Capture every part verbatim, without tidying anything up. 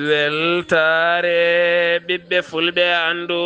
Weltaare ɓiɓɓe fulɓe, anndu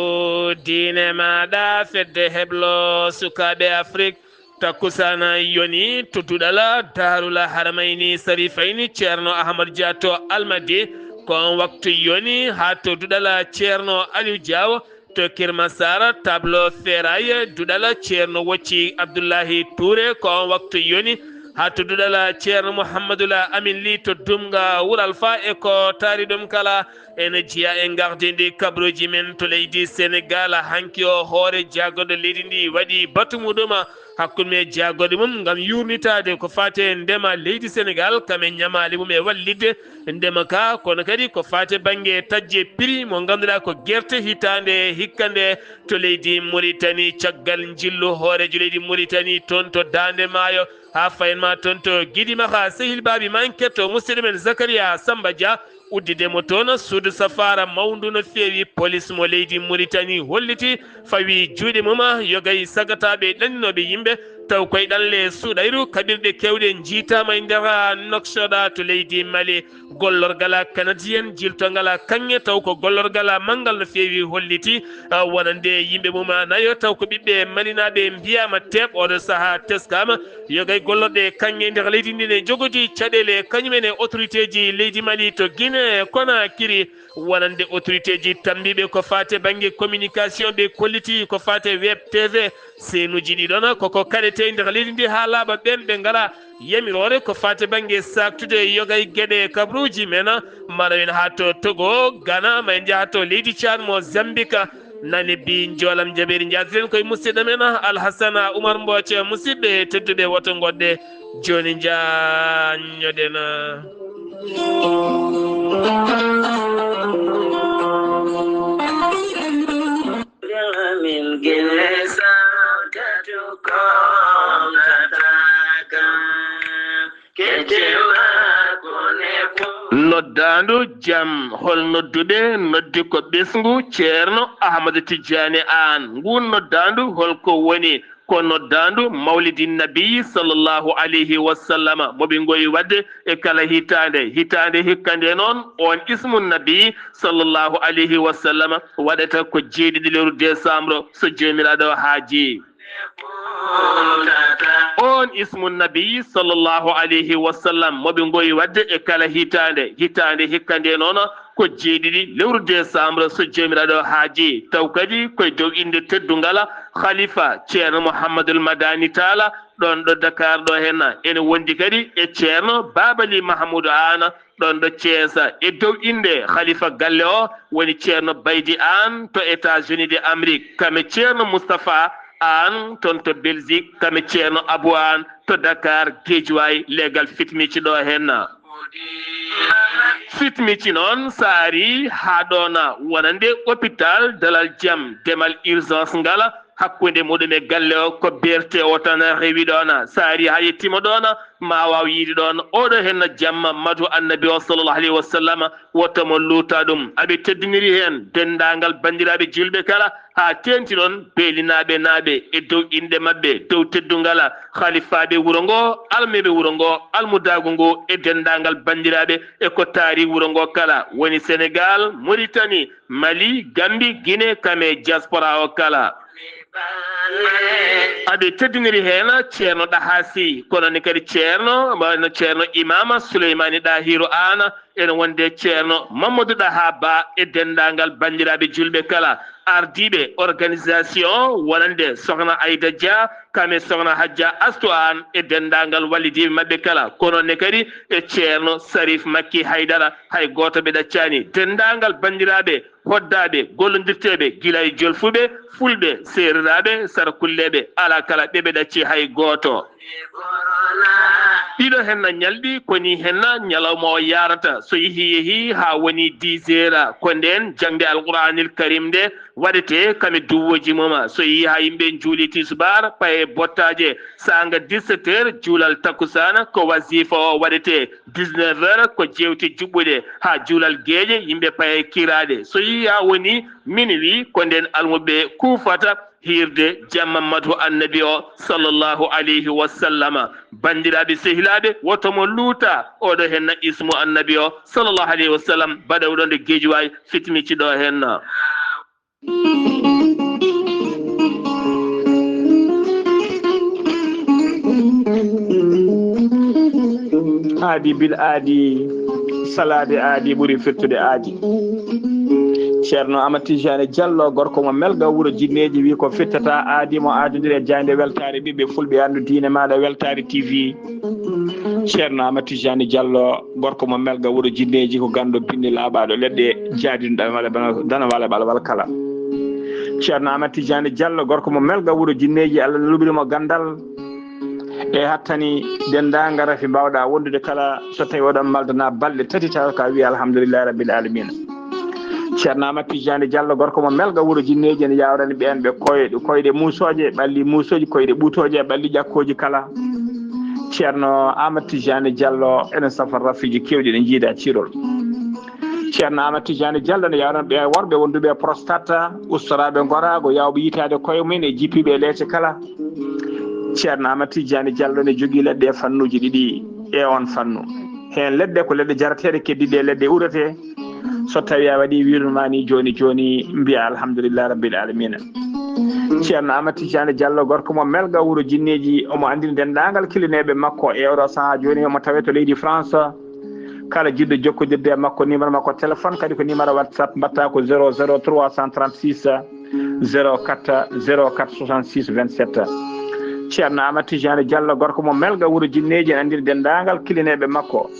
diine maaɗa, fedde heblo sukaaɓe Afrik. Takkusana yoni to duɗala Daarul Haramayni Sarifayni Ceerno Ahmad Dia to Almadi. Ko on waktu yoni haa to duɗala Ceerno Aliou Diaw to Kirmasara, tableau Feeraye, duɗala Ceerno Wocci Abdullahi Touré. Ko on waktu yoni haa to duɗala Ceerno Mouhamadoul Amin Ly to Dumga Wuro Alfa, e ko taari ɗum kala. Ene jeyaa e gardinde kabruuji men to leydi Senegaal. Hanki o, hoore jaagorɗe leydi ndi waɗi batu muɗum hakkunde mum e jaagorɗe mum ngam yuurnitaade ko faati e ndema leydi Senegaal, kam e ñamaale mum e wallitde ndema ka, kono kadi ko faati e bannge taƴde prix mo ngannduɗaa ko gerte hitaande hikka nde to leydi Muritani. Caggal njillu hooreejo leydi Muritani toon to Daande Maayo, haa fayin ma toon to Gidimaxa, sehil baabi ma en ketto musidɗo men Zakaria Samba Dia, uddide mo toon suudu safaara mawndu no feewi. Polis mo leydi Muritani holliti, fawi juuɗe mum, yogay sagataaɓe ɗannooɓe yimɓe, taw koye ɗanle suuɗayru. Kaɓirɗe keewɗe njiitaama e nder Nouakchott to leydi Mali. Gollorgal Canadien jiltongal kaŋŋe, taw ko gollorgal manngal no feewi, holliti, ah, wonande yimɓe mum nayo, taw ko ɓiɓɓe malinaaɓe mbiyaama teeɓ. Oɗo sahaa teskaama, yogay gollorɗe kaŋŋe nder leydi ndi ne njogodi caɗeele kañum en e autorité ji leydi Mali to Guinée Conakry. Wonande autorité ji tammbiiɓe ko faati e bannge communication, ɓe kolliti ko faati e web T V, seenuji ɗi ɗon koko kaɗetee nder leydi ndi haa laaɓa. Ɓeen ɓe ngalaa yamiroore ko faati e bannge saaktude yogay geɗe kabruuji men, mara en haa to Togo, Ghana, ma en njaha to leydi Tchad, Mozambique. Nani bi njoolam jaɓeeri, njaadiren koye musidɗo men Alhassana Oumar Mbooc. Musidɓe tedduɓe, woto ngoɗɗe. Jooni njaanñoɗen. Min Guinée sawtatu ko tataaka. Kecce maako ne fof. Noddaandu jam, hol nodduɓe? Noddi ko ɓesngu Ceerno Ahmadu Tijjaani Aan. Ngun noddaandu hol ko woni? Ko noddaandu Mawlidi Nabi sallallahu alayhi wa sallama, mo ɓe ngoyi waɗde e kala hitaande. Hitaande hikka nde noon, oon ismu Nabi sallallahu alayhi wa sallama waɗata ko jeeɗiɗi lewru décembre, so Joomiraaɗo haaji. Oon ismu Nabi sallallahu alayhi wa sallam, mo ɓe ngoyi waɗde e kala hitaande. Hitaande hikka nde noon, ko jeeɗiɗi lewru décembre, so Joomiraaɗo haaji. Taw kadi koye dow innde teddungal Khalifa Ceerno Mouhamadoul Madani Tall, ɗoon ɗo Dakar ɗo heen. Ene wondi kadi e Ceerno Babali Mahamoudou Aan, ɗoon ɗo Thiès, e dow innde Khalifa galle o, woni Ceerno Baydi Aan to États-Unis de Amérique, kam e Ceerno Moustapha Aan toon to Belgique, kam e Ceerno Abou Aan to Dakar, Guédiawaye, leegal Fitmici ɗo heen. Fitmici noon, so ari haa ɗoon, wonande hôpital Dalal Jam, demal urgence ngal, hakkunde muɗum e galle o, ko B R T o tan rewi ɗoon. So ari haa yettiima ɗoon, ma waaw yiide ɗoon oɗo heen jamma madu Annabi o sallallahu alayhi wa sallam, woto mo luuta ɗum. Aɓe teddiniri heen denndaangal banndiraaɓe juulɓe kala, haa teeŋti noon beelinaaɓe naaɓe e dow innde maɓɓe, dow teddungal khalifaaɓe wuro ngo, almeeɓe wuro ngo, almudaagu ngu e denndaangal banndiraaɓe e ko taari wuro ngo kala, woni Senegaal, Muritani, Mali, Gambi, Guinée, kam e diaspora o kala. Aɓe teddiniri heen Ceerno Ɗaha Sy, kono ne kadi Ceerno, wano Ceerno Imaama Suleymaani Ɗahiru Aan, ene wonde Ceerno Mamadou Ɗaha Ba e denndaangal banndiraaɓe juulɓe kala, ardiiɓe organisation wonande Sokhna Aïda Dia, kam e Sokhna Hadja Astou Aan e denndaangal wallidiiɓe maɓɓe kala, kono ne kadi e Ceerno Sarif Makki Haydara, hay gooto ɓe ɗaccaani. Denndaangal banndiraaɓe hoddaaɓe, gollondirteeɓe, gila e jolfuɓe, fulɓe, seereraaɓe, sarakulleeɓe, alaa kala ɓe ɓe ɗacci hay gooto. Ɗiɗo henna ñalɗi, ko ni henna ñalawma o yaarata. So yehi, yehi haa woni dix heures, ko ndeen jaŋde Alqur'aanil Karim nde waɗetee kam e duwooji mum. So yehi haa yimɓe njuuli tisubaar, paye bottaaje, saanga dix-sept heures, juulal takkusaana, ko wasifa o waɗetee. Dix-neuf heures, ko jeewte juɓɓuɗe, haa juulal geeƴe, yimɓe paye kiraaɗe. So yehi haa woni minuit, ko ndeen almuɓɓe kuufata. hiirde jamma madu annabi o, sallallahu alayhi wa sallama. Banndiraaɓe sehilaaɓe, woto mo luuta oɗo henna ismu annabi o, sallallahu alayhi wa sallam, baɗa wuɗonde Geejuwaay, fitmi ci ɗo henna. Aadi bil aadi, salaade aadi ɓuri firtude aadi. Ceerno Amat Tijani Diallo, gorko mo Melga, wuro Jinneeji, wi ko firtata aadi mo aadondiri e jaaynde weltaare ɓiɓɓe fulɓe, anndu diine maaɗa, Weltaare T V. Ceerno Amat Tijani Diallo, gorko mo Melga, wuro Jinneeji, ko ganndo binni laaɓaaɗo leɗɗe jaadino ɗan wala bana, dana wala ɓalwal kala. Ceerno Amat Tijani Diallo, gorko mo Melga, wuro Jinneeji, Allah luɓiri mo ganndal. E hattani denndaangal rafi mbaawɗaa wondude kala, so tawi oɗon maldana balɗe tati tawa ka wiya alhamdulillahi rabbil alamina. Ceerno Amat Tijani Diallo, gorko mo Melga, wuro Jinneeji, ene yawrani ɓeen ɓe koyɗe, koyɗe muusooje, ɓalli muusooji, koyɗe ɓuutooje, ɓalli ƴakkooji kala. Ceerno Amat Tijani Diallo ene safa rafiiji keewɗi ɗi jiida cirol. Ceerno Amat Tijani Diallo ne yawrani ɓe worɓe wonduɓe e prostate, ustoraaɓe ngoraago, yawɓe yitaade koye mum e jippiiɓe e leece kala. Ceerno Amat Tijani Diallo ne jogii leɗɗe e fannuuji ɗiɗi e on fannu. Heen leɗɗe ko leɗɗe jarateeɗe, keddiiɗe e leɗɗe uurete. So tawi a waɗi wirude ma ni jooni jooni, mbiya alhamdulillahi rabbil alamina. Ceerno Amat Tijani Diallo, gorko mo Melga, wuro Jinneeji, omo anndini denndaangal kilineeɓe makko e oɗo sahaa jooni, omo tawee to leydi France. Kala jiɗɗo jokkondirde e makko, numéro makko téléphone kadi ko numéro WhatsApp, mbaɗta ko zéro zéro trois cent trente-six, zéro quatre, zéro quatre soixante-six vingt-sept. Ceerno Amat Tijani Diallo, gorko mo Melga, wuro Jinneeji, ene anndini denndaangal kilineeɓe makko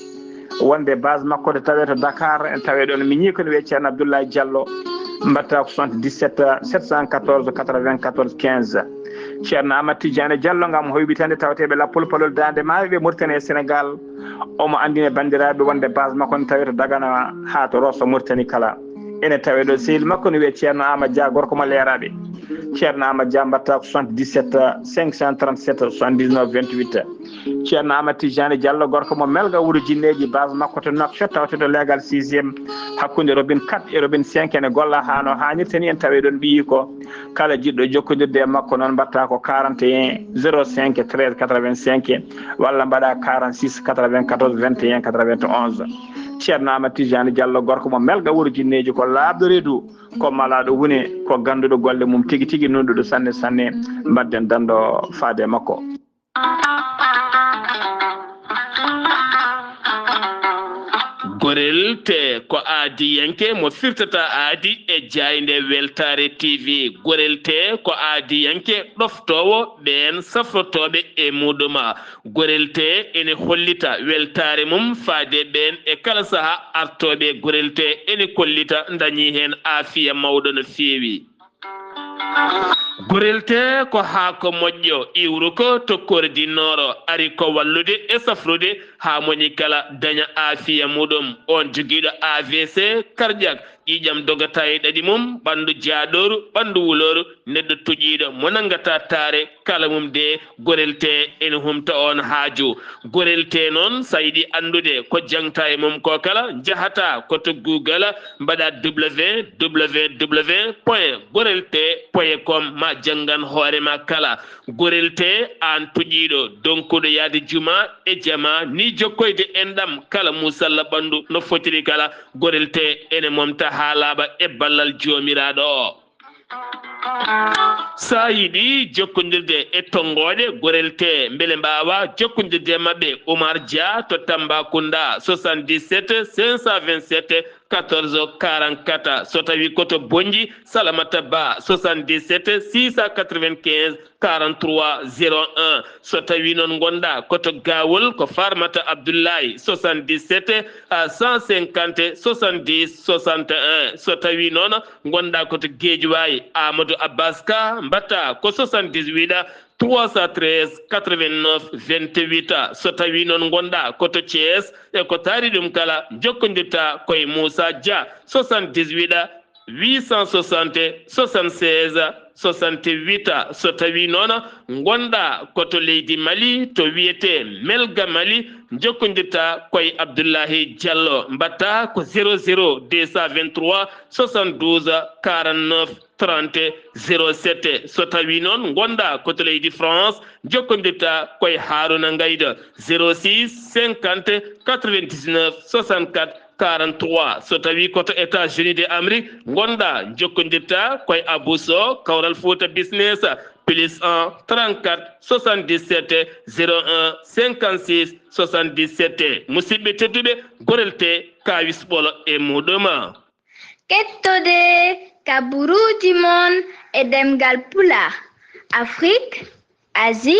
wonde base makko to tawee to Dakar, ene tawee ɗoon miñi ko ne wiyee Ceerno Abdoulaye Diallo, mbaɗta ko soixante-dix-sept sept cent quatorze quatre-vingt-quatorze quinze. Ceerno Amat Tijani Diallo ngam hoyɓitande tawateeɓe lappol palol Daande Maayo ɓe Mauritanie e Sénégal. Omo anndina banndiraaɓe wonde base makko ne tawee to Dagana haa to Rosso Mauritanie kala. Ene tawee ɗo sehil makko ne wiyee Ceerno Amat Dia, gorko mo Leeraaɓe. Ceerno Amat Dia, mbaɗta ko soixante-dix-sept cinq cent trente-sept soixante-dix-neuf vingt-huit. Ceerno Amat Tijani Diallo, gorko mo Melga, wuro Jinneeji, base makko to Nouakchott, tawte to leegal sixième, hakkunde robinet quatre e robinet cinq, ene golla haa no haanirta ni, en tawee ɗoon ɓiyi ko. Kala jiɗɗo jokkondirde e makko noon, mbaɗta ko quarante et un zéro cinq treize quatre-vingt-cinq walla mbaɗa quarante-six quatre-vingt-quatorze vingt et un quatre-vingt-onze. Ceerno Amat Tijani Diallo, gorko mo Melga, wuro Jinneeji, ko laaɓɗo reedu, ko malaaɗo wune, ko gannduɗo golle mum tigi tigi, nunɗuɗo sanne sanne. Mbaɗden danndo faade e makko. Gorel te ko aadiyanke mo firtata aadi e jaaynde Weltaare T V. Gorel te ko aadiyanke ɗoftoowo ɓeen safrotooɓe e muɗum. Gorel te ene hollita weltaare mum faade ɓeen e kala saha artooɓe. Gorel te ene kollita ndañi heen aafiya mawɗo no feewi. Gorel te ko haako moƴƴo, iwru ko tokkoore dinnooro, ari ko wallude e safrude haa moƴƴi kala daña aafiya muɗum. On jogiiɗo A V C cardiaque, ƴiiƴam dogata e ɗaɗi mum, ɓanndu jaaɗooru, ɓanndu wulooru, neɗɗo tuƴiiɗo mo nanngata taare, kala mum de, Gorel te ene humta on haaju. Gorel te noon, so a yiɗi anndude ko jaŋta e mum ko kala, njahata ko to Google, mbaɗa W W W point gorel te point com, ma janngan hoore ma kala. Gorel te, aan tuƴiiɗo, donkuɗo yahde juma e jama, ni jokkoyde enɗam kala musalla ɓanndu no fotiri kala. Gorel te ene momta haa laaɓa e ballal Joomiraaɗo o. So a yiɗi jokkondirde e tonngooɗe Gorel te, mbele mbaawa jokkondirde e maɓɓe, Oumar Dia to Tambacounda, soixante-dix-sept cinq cent vingt-sept quatorze quarante-quatre. So tawi ko to Bonnji, Salamata Ba, soixante-dix-sept six cent quatre-vingt-quinze quarante-trois zéro un. So tawi noon ngonɗa ko to Gawol, ko Farmata Abdoulaye, soixante-dix-sept à cent cinquante soixante-dix soixante et un. So tawi noon ngonɗa ko to Guédiawaye, Amadou Abbas Ka, mbaɗta ko soixante-dix-huit trois cent treize quatre-vingt-neuf vingt-huit. So tawi noon ngonɗa ko to Thiès, e ko taari ɗum kala, jokkondirta ko e Moussa Dia, soixante-dix-huit huit cent soixante soixante-seize soixante-huit. So tawii noon ngonɗaa ko to leydi Mali, to wiyetee Melga Mali, njokkondirtaa koye Abdullahi Diallo. Mbaɗtaa ko zéro zéro deux cent vingt-trois soixante-douze quarante-neuf trente zéro sept. So tawii noon ngonɗaa ko to leydi France, njokkondirtaa koye Haruna Ngayda, zéro six cinquante quatre-vingt-dix-neuf soixante-quatre quarante-trois. So tawii ko to États-Unis de Amérique ngonɗaa, njokkondirtaa koye Abou Sow, Kawral Fouta Business, plus un trente-quatre soixante-dix-sept zéro un cinquante-six soixante-dix-sept. Musidɓe tedduɓe, gorel te kawis ɓolo e muɗum. Kettode kaburuuji mon e ɗemngal Pulaar, Afrik, Asie,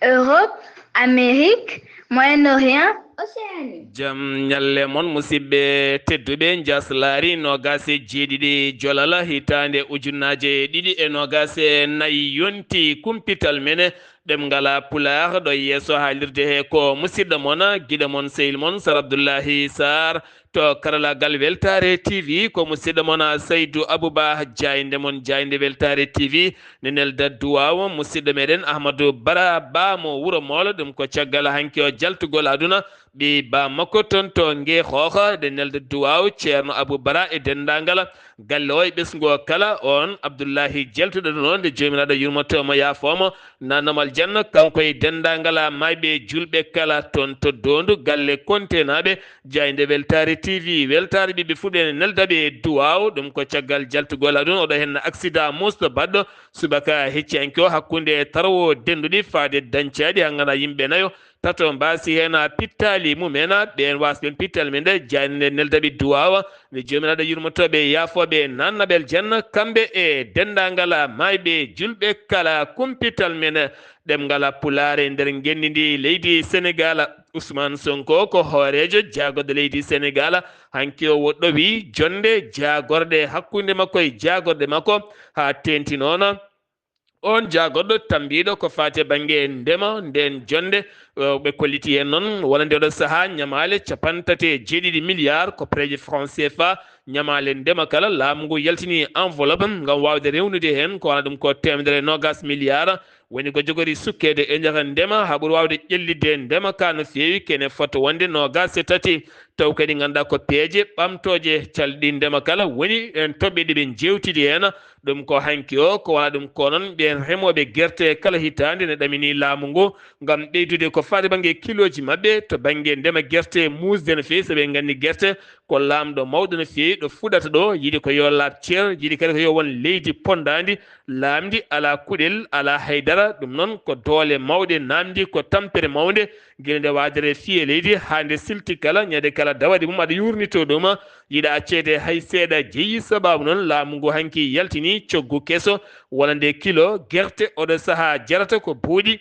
Europe, Amérique, Moyen-Orient, Océanie. Jam ñalle mon, musidɓe tedduɓe. Njaslaari noogaas e jeeɗiɗi jolal hitaande ujunnaaje ɗiɗi e noogaas e nayi yonti kumpital men ɗemngal Pulaar ɗo yeeso haalirde he ko musidɗo mon, giɗo mon, sehil mon, Sar Abdullahi Sarr. To karalaagal Weltaare T V ko musidɗo mon Saydu Abuba, jaaynde mon, jaaynde Weltaare T V. Ne nelda duwaaw musidɗo meɗen Ahmadu Bara Ba mo Wuro Moolo, ɗum ko caggal hanki o jaltugol aduna ɓii ba makko toon to Ngee Xooxa. Ɗe nelda duwaaw Ceerno Abu Bara e denndaangal galle o e ɓesngu o kala. On Abdullahi jaltuɗo ɗo noon, nde Joomiraaɗo yurmoto mo, yaafoo mo, nanam aljanna, kanko e denndaangal maayɓe julɓe kala toon to Doondu, galle Kontenaaɓe. Jaaynde Weltaare T V, weltaare ɓiɓɓe fulɓe ene nelda ɓe duwaaw. Ɗum ko caggal jaltugol aduna oɗo henna accident musɗo baɗɗo subaka hecciyanke o hakkunde tarwo dennduɗi faade dañcaaɗi, hanngana yimɓe nayo, tato mbaasi heen pittaali mum en. Ɓeen waasɓe pittaali men nde, jaaynde nelda ɓe duwaaw. Nde Joomiraaɗo yurmotooɓe, yaafooɓe, nannaɓe aljanna, kamɓe e denndaangal maayɓe julɓe kala kumpital men. Ɗemngal Pulaar e nder ngenndi ndi leydi Senegaal. Ousmane Sonko ko hooreejo jaagorɗe leydi Senegaal. Hanki o woɗɗowi jonnde jaagorɗe hakkunde makko e jaagorɗe makko, haa teeŋti noon oon jaagorɗo tammbiiɗo ko faati e bannge ndema. Ndeen jonnde, eh, ɓe kolliti heen noon wonande oɗo sahaa ñamaale capanɗe tati e jeeɗiɗi milliards koppareeje franc C F A, ñamaale ndema kala. Laamu ngu yaltini enveloppe ngam waawde rewnude heen ko wona ɗum ko teemedere e noogaas milliards. Woni ko jogori sukkeede e nder ndema haa ɓuri waawde ƴellitde ndema ka no feewi, kene fota wonde noogaas e tati. Taw kadi ngannduɗaa ko peeje ɓamtooje calɗi ndema kala woni en toɓɓe ɗi ɓe njeewtidi heen. Ɗum ko hanki o, ko wona ɗum ko noon ɓeen remooɓe gerte kala hitaande ne ɗamini laamu ngu ngam ɓeydude ko faati bannge kilooji maɓɓe to bannge ndema gerte muusde no feewi, sabu en nganndi gerte ko laamɗo mawɗo no feewi ɗo fuɗata ɗo, yiɗi ko yo laaɓ cer, yiɗi kadi ko yo won leydi ponndaandi, laamndi, alaa kuɗel, alaa haydara. Ɗum noon ko doole mawɗe naamndi, ko tampere mawnde, gila nde waadere fiye leydi haa nde silti kala, ñande kala dawade mum aɗa yuurnitoo ɗum, yiɗa acceede hay seeɗa jeyi. Sabaabu noon laamu ngu hanki yaltini coggu keso, wonande kilo gerte oɗo sahaa jarata ko buuɗi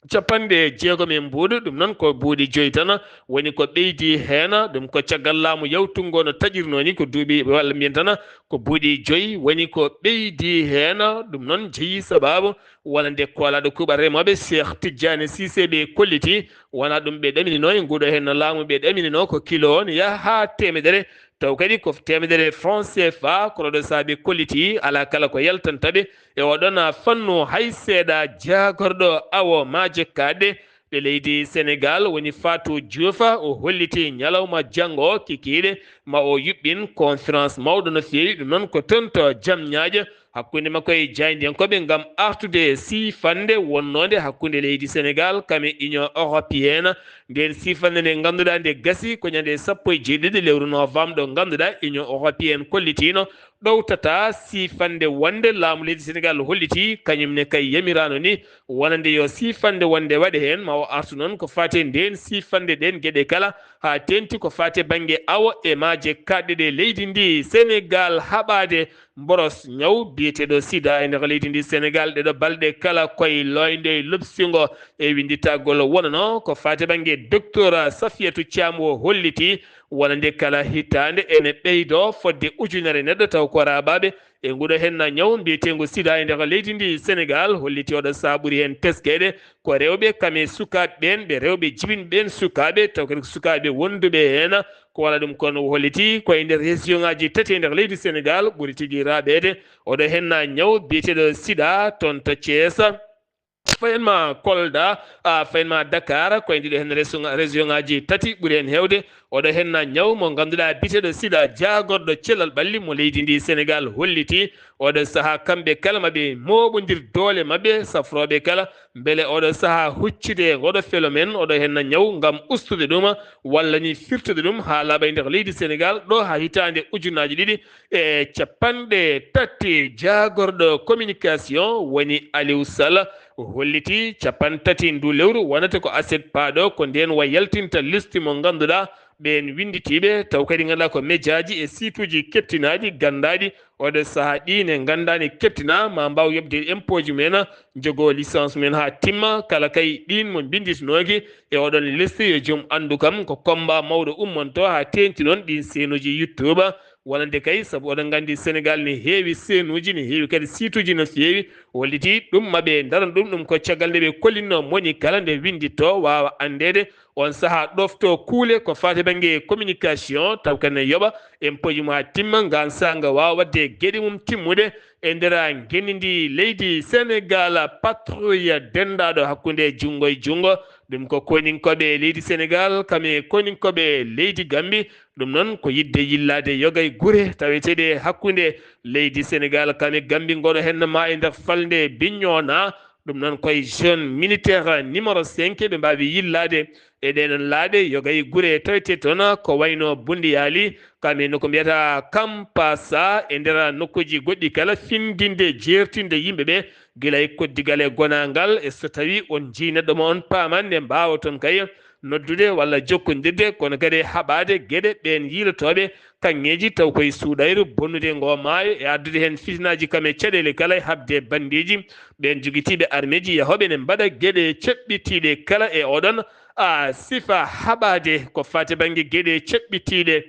capanɗe jeegom e mbuuɗu, ɗum noon ko buuɗi joyi tan woni ko ɓeydi heen. Ɗum ko caggal laamu yawtungo no taƴirnoo ni, ko duuɓi walla mbiyen tan ko buuɗi joyi woni ko ɓeydi heen. Ɗum noon jeyi sabaabu wonande koolaaɗo kuuɓal remooɓe Cheikh Tidiane Cissé ɓe kolliti, wona ɗum ɓe ɗaminino e nguuɗo heen no laamu ɓe ɗaminino ko kilo o ne yaha haa teemedere. Taw kadi ko teemedere franc C F A, kono ɗo saabi kolliti alaa kala ko yaltanta ɓe e oɗon fannu hay seeɗa. Jaagorɗo awo maaje kaaɗɗe ɗe leydi Senegaal woni Fatou Diouf, o holliti ñalawma janngo o kikiiɗe ma o yuɓɓin conférence mawɗo no feewi. Ɗum noon ko toon to Jam Ñaajo hakkunde makko e jaayndiyankooɓe ngam artude siifannde wonnoonde hakkunde leydi Senegaal kam e Union Européenne. Ndeen siifannde nde ngannduɗaa nde gasi ko ñande sappo e jeeɗiɗi lewru novembre ɗo ngannduɗaa Union Européenne kollitiino ɗowtata siifannde wonde laamu leydi Senegaal holliti kañum ne kay yamiraano ni wonande yo siifannde wonde waɗe heen. Ma o artu noon ko faati e ndeen siifannde ɗeen geɗe kala haa teeŋti ko faati e bannge awo e maaje kaaɗɗe ɗe leydi ndi Senegaal haɓaade mboros ñaw biyeteeɗo sida e nder leydi ndi Senegaal. Ɗeɗo balɗe kala koye looynde e lobsingo e winnditagol wonano ko faati bannge docteur Safiatou Thiam o holliti wonande kala hitaande ene ɓeydo fodde ujunere neɗɗo taw ko raaɓaaɓe e nguɗo henna ñaw mbiyeteengo sida e nder leydi ndi Senegaal. Holliti oɗo sahaa ɓuri heen teskeede ko rewɓe kam e sukaaɓe ɓeen, ɓe rewɓe jibinɓe ɓeen sukaaɓe taw kadi ko sukaaɓe wonduɓe heen Ko wala ɗum kon holliti ko e nder région ngaji tati e nder leydi Sénégal ɓuri tigi raaɓeede. Oɗo henna ñaw biyeteeɗo sida toon to Thiès. Fayen ma Kolda, a fayen ma Dakar, ko e ndiɗo hen région, région ngaji tati ɓuri hen heewde. Oɗo henna ñaw mo ngannduɗaa biyeteeɗo sida jaagorɗo cellal ɓalli mo leydi ndi Sénégal holliti. Oɗo saha kamɓe kala maɓe mooɓondir doole maɓɓe safrooɓe kala mbele oɗo saha huccude e ngoɗo phénomène, oɗo henna ñaw ngam ustude ɗum walla ni firtude ɗum haa laaɓa e nder leydi Sénégal ɗo haa hitaande ujunnaaji ɗiɗi e capanɗe tati. Jaagorɗo communication woni Aliou Sall holliti capanɗe tati ndu lewru wonata ko aset paaɗo, ko ndeen wa yaltinta liste mo ngannduɗaa ɓeen winnditiiɓe, taw kadi ngannduɗaa ko mejaaji e siituuji keptinaaɗi, ganndaaɗi, oɗo sahaa ɗi ne nganndaani keptinaa, ma mbaaw yoɓde impôt ji mumen, njogoo licence mumen haa timma. Kala kay ɗiin mo mbinnditinooki e oɗon liste, yo joom anndu kam ko combat mawɗo ummonto haa teeŋti ɗoon ɗiin seenuuji YouTube. Wonande kay, sabu oɗon nganndi Sénégal ne heewi seenuuji, ne heewi kadi siituuji no feewi. Holliti ɗum maɓe ndaran ɗum, ɗum ko caggal nde ɓe kollinno moni kala nde winnditto waawa anndeede on sahaa ɗofto kuule ko faati bannge communication, taw kadi ne yoɓa impôt ji mum haa timma, ngaan sahaa nga waawa waɗde geɗe mum timmude e nder ngenndi ndi leydi Sénégal. Patrouille denndaaɗo hakkunde junngo e junngo, ɗum ko koninkooɓe leydi Sénégal, kam e koninkooɓe leydi Gambie. Ɗum noon ko yiɗde yillaade yoga e gure taweteeɗe hakkunde leydi Sénégal, kam e Gambie, ngoɗo henna ma e nder falnde Bignona. Ɗum noon koye zone militaire numéro cinq ɓe mbaawi yillaade e ɗee ɗoon laaɗe, yoga e gure taweteeɗe toon ko wayno Bundiyaali, kam e nokku mbiyata Kampasa, e nder nokkuuji goɗɗi kala, findinde, jeertinde yimɓe ɓe gila e koddigal e gonaangal, e so tawii on njii neɗɗo mo on paaman, nde mbaawa toon kay noddude walla jokkondirde, kono kadi haɓaade geɗe ɓeen yiilotooɓe kaŋŋeeji, taw koye suuɗayru bonnude ngoo maayo, e addude heen fitinaaji kam e caɗeele kala, e haɓde banndeeji ɓeen jogitiiɓe armeeji yahooɓe ne mbaɗa geɗe ceɓɓitiiɗe kala e oɗon, a, sifa haɓaade ko faati bannge geɗe ceɓɓitiiɗe.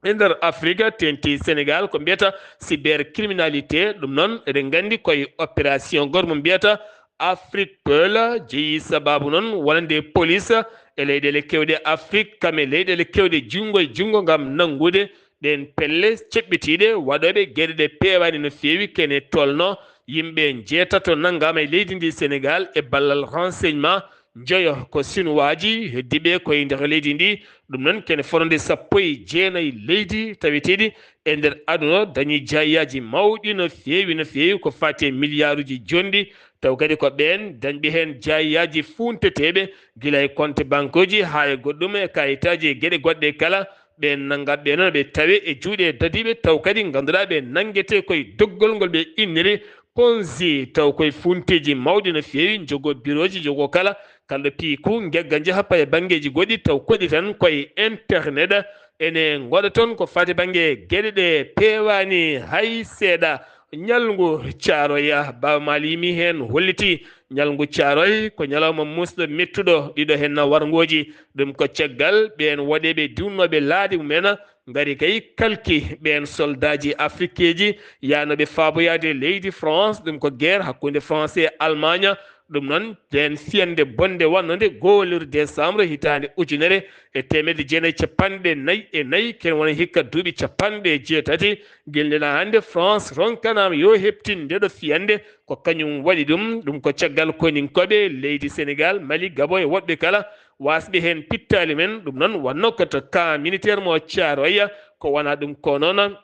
E nder Afrique, teeŋti Sénégal, ko mbiyata cybercriminalité, ɗum noon eɗen nganndi koye opération gooto mo mbiyata Afrique Pearl, jeyi sabaabu noon wonande police e leyɗeele keewɗe Afrique, kam e leyɗeele keewɗe junngo e junngo ngam nanngude ɗeen pelle ceɓɓitiiɗe waɗooɓe geɗe ɗe peewaani no feewi, kene tolno yimɓe njeetato nanngaama e leydi ndi Sénégal e ballal renseignement, njoyo ko Sinuwaaji, heddiiɓe koye nder leydi ndi. Ɗum noon kene fotnde sappo e jeenayi leydi taweteeɗi e nder aduna dañi jaayaaji mawɗi no feewi, no feewi ko faati e miliyaaruuji jonɗi, taw kadi ko ɓeen dañɓe heen jaayaaji fuunteteeɓe, gila e compte banqueuji haa e goɗɗum e kayitaaji e geɗe goɗɗe kala. Ɓeen nanngaɓe noon ɓe tawe e juuɗe dadiiɓe, taw kadi ngannduɗaa ɓe nanngetee koye doggol ngol ɓe inniri Ponzi, taw koye funteeji mawɗi no feewi, njogoo birooji, njogoo kala, kala ɗo piiku, ngegga njaha paye banngeeji goɗɗi, taw koɗi tan koye internet. Ene ngoɗa toon ko faati bannge geɗe ɗe peewaani hay seeɗa. Ñalngu Caaroya, Baaba Maal yimi heen, holliti ñalngu Caaroy ko ñalawma muusɗo mettuɗo, ɗiɗo heen na warngooji. Ɗum ko caggal ɓeen woɗeeɓe diwnnooɓe laaɗe mumen, ngari kay kalki ɓeen soldaaji afrikeeji yahnooɓe faaboyaade leydi France. Ɗum ko guerre hakkunde France e Allemagne. Ɗum noon, ndeen fiyannde bonnde wannode goho lewru décembre hitaande ujunere e teemedde jeenayi e capanɗe nayi e nayi, ken wona hikka duuɓi capanɗe jeetati, gila nde na hannde France ronkanaama yo heptin ndeɗo fiyannde, ko kañum waɗi ɗum. Ɗum ko caggal koninkooɓe leydi Sénégal, Mali, Gabon e woɗɓe kala waasɓe heen pittaali men. Ɗum noon wonnoo ko to camp militaire mo Thiaroye, ko wonaa ɗum ko noon.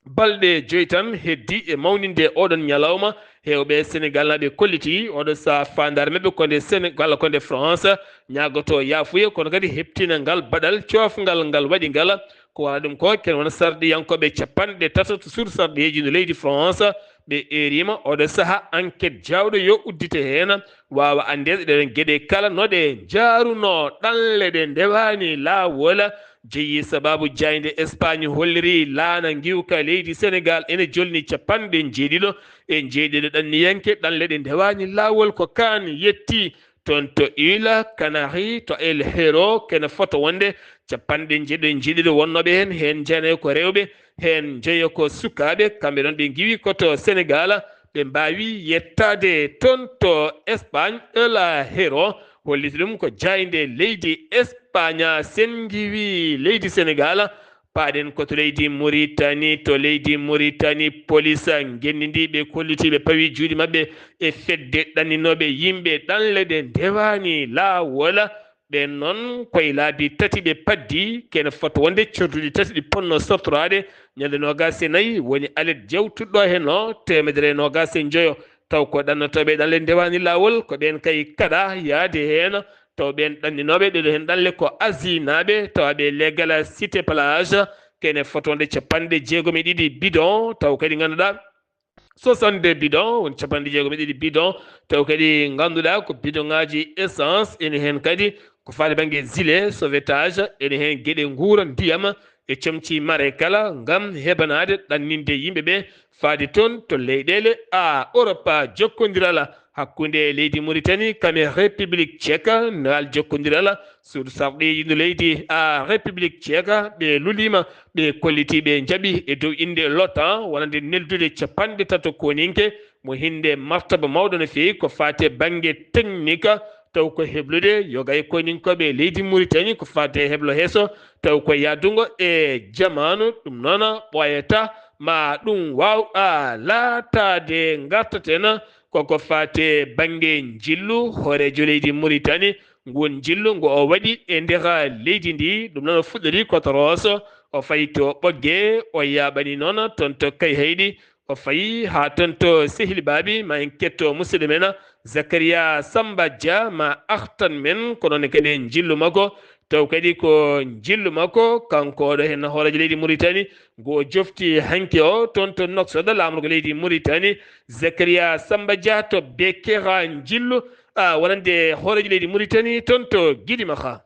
Balɗe joy tan heddi e mawninde oɗon ñalawma. Heewɓe Senegaalnaaɓe kolliti oɗo sahaa faandaare maɓɓe ko nde Sene-, walla ko nde France ñaagotoo yaafuya, kono kadi heptina ngal baɗal coofngal ngal waɗi ngal. Ko wonaa ɗum ko, ken wona sarɗiyankooɓe capanɗe tato to suudu sarɗiyeeji ndu leydi France, ɓe eeriima oɗo sahaa enquête jaawɗo yo uddite heen, waawa anndeede ɗeɗon geɗe kala no ɗe njaarunoo. Ɗanle ɗe ndewaani laawol, jeyi sabaabu jaaynde Espagne holliri laana ngiwka leydi Sénégal ene jolni capanɗe njeeɗiɗo e njeeɗiɗo ɗanniyanke. Ɗanle ɗe ndewaani laawol ko kaan yetti toon to Île Canaries, to El Hierro, kene fota wonde capanɗe njeeɗiɗo e njeeɗiɗo wonnooɓe heen, heen jeenayo ko rewɓe, heen njoyo ko sukaaɓe. Kamɓe noon ɓe ngiwi ko to Sénégal, ɓe mbaawi yettaade toon to Espagne, El Hierro, Holliti ɗum ko jaaynde leydi Espagne, senngiwi leydi Senegal. Paaɗen ko to leydi Muritani, to leydi Muritani, polis ngenndindiiɓe kollitiiɓe pawi juuɗe maɓɓe e fedde ɗanninooɓe yimɓe ɗanle ɗe ndewaani laawol. Ɓeen noon koye laabi tati ɓe paddi, kene fota wonde corduɗi tati ɗi ponno sortoraade. Ñande noogaas e nayi woni alet jewtuɗo heen o, teemedere e noogaas e njoyo. Taw ko ɗannotooɓe ɗanle ndewaani laawol, ko ɓeen kay kaɗa yahde heen. Taw ɓeen ɗanninooɓe ɗeɗo heen ɗanle ko Asie naaɓe, tawa ɓe leegal Cité Plage, kene fota wonde capanɗe jeegom e ɗiɗi bidon, taw kadi ngannduɗaa soixante-deux bidon, woni capanɗe jeegom e ɗiɗi bidon, taw kadi ngannduɗaa ko bidon ŋaaji essence, ene heen kadi ko faati bannge gilet sauvetage, ene heen geɗe nguura ndiyam e comci mare kala ngam heɓanaade ɗanninde yimɓe ɓe faade toon to leyɗeele a Europe. Jokkondiral hakkunde leydi Muritani kam e République Tchèque, ngal jokkondiral suudu sarɗiiji ndu leydi a République Tchèque ɓe luliima, ɓe kolliti, ɓe njaɓi e dow innde l'otan wonande neldude capanɗe tato koninke mo hinde martaba mawɗo no feewi ko faate bannge technique, taw ko heblude yogay koyninkooɓe leydi Muritani ko faate heblo heeso, taw ko yaadungo e jamaanu, ɗum noon ɓooyata ma ɗum waaw a laataade. Ngartaten koko faate bannge njillu hooreejo leydi Muritani, ngun njillu ngo o waɗi e nder leydi ndi, ɗum noon o fuɗɗori ko to Roos, o fayi to Ɓoggee, o yaaɓani noon toon to Kayhayɗi, o fayi haa toon to Sehil Baabi, ma en ketto musidɗo men Zakariya Samba Dia, ma artan men, ko noon kadi njillu makko, taw kadi ko njillu makko, kanko oɗo heen hooreejo leydi Muritani, ngo o jofti hanki o toon to Nouakchott, laamorgo leydi Muritani, Zakariya Samba Dia to Bekera njillu, a, wonande hooreejo leydi Muritani toon to Gidimaka.